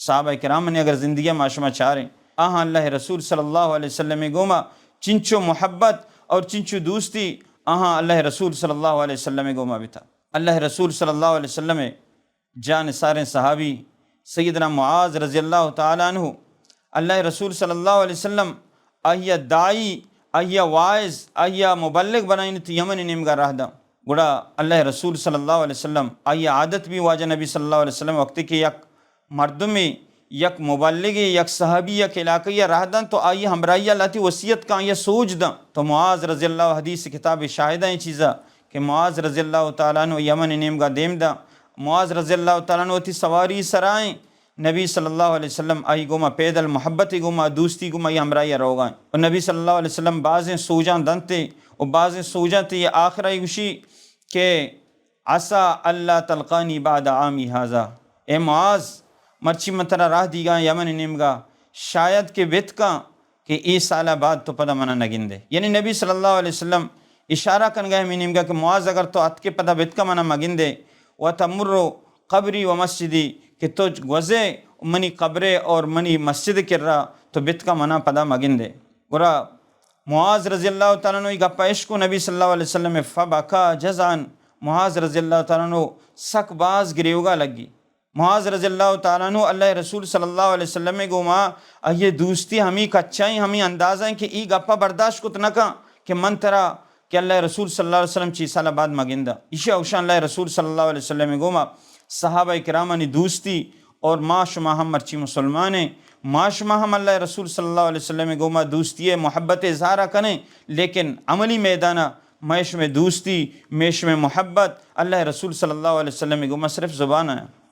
صحابہ کرامانی اگر زندگی ما شما چاریں، آہاں اللہ رسول صلی اللہ علیہ وسلم گوما چنچو محبت اور چنچو دوستی آہاں اللہ رسول صلی اللہ علیہ وسلم گوما بتا۔ اللہ رسول صلی اللہ علیہ وسلم جان ساریں صحابی سیدنا معاذ رضی اللہ تعالی عنہ، اللہ رسول صلی اللہ علیہ وسلم آئی داعی، آئی واعظ، آئی مبلغ بنائینت، یمن نیمگا راہ داں۔ گڑا اللہ رسول صلی اللہ علیہ وسلم آئی عادت بھی، واجہ نبی صلی اللہ علیہ وسلم وقتی کہ یک مردمے، یک مبلغے، یک صحابی یک علاقہ یا راہ داں تو آئی ہمراہی لاتی وصیت کاں یا سوج داں۔ تو معاذ رضی اللہ، حدیث کتاب شاہدہ ایں چیزا کہ معاذ رضی اللہ تعالی عنہ یمن نیمگا دیم داں۔ معاذ رضی اللہ تعالی عنہ وتی سواری سرائیں، نبی صلی اللہ علیہ وسلم آئی گوما پیدل محبت گوما دوستی گوما آئی ہمراہی روگائیں۔ و نبی صلی اللہ علیہ وسلم بازیں سوجاں دنتے و بازیں سوجاں تے آخر آئی گوشی کہ عسیٰ الا تلقانی بعد عامی ھذا، اے معاذ، مرچی من ترا راہ دیگاں یمن نیمگا، شاید کہ بتکاں کہ اے سالا بعد تو پدا منا نگندے۔ یعنی نبی صلی اللہ علیہ وسلم اشارہ کنگا ہمیں نیمگا کہ معاذ اگر تو اتکے پدا بتکا منا مگندے، و تمر قبری و مسجدی، کہ تو گوزے منی قبرے اور منی مسجد کرا تو بتکا منا پدا مگندے۔ گڑا معاذ رضی اللہ تعالی عنہ ای گپا اشکو نبی صلی اللہ علیہ وسلم فبکا جزعا، معاذ رضی اللہ تعالی عنہ سک باز گریوگا لگی۔ معاذ رضی اللہ تعالی عنہ اللہ رسول صلی اللہ علیہ وسلم گوما آئی دوستی ہمی کچائیں، ہمی اندازہ ہیں کہ ای گپا برداشت کت نہ کن کہ من ترا کہ اللہ رسول صلی اللہ علیہ وسلم چی سال بعد مگندا۔ ایشی اوشان اللہ رسول صلی اللہ علیہ وسلم گوما صحابہ کرامانی دوستی اور ما شما ہم مرچی مسلمان ہیں، ما شما ہم اللہ رسول صلی اللہ علیہ وسلم گوما دوستی محبت اظہارہ کنیں، لیکن عملی میدانا میش میں دوستی، میش میں محبت اللہ رسول صلی اللہ علیہ وسلم گوما صرف زبان آیا۔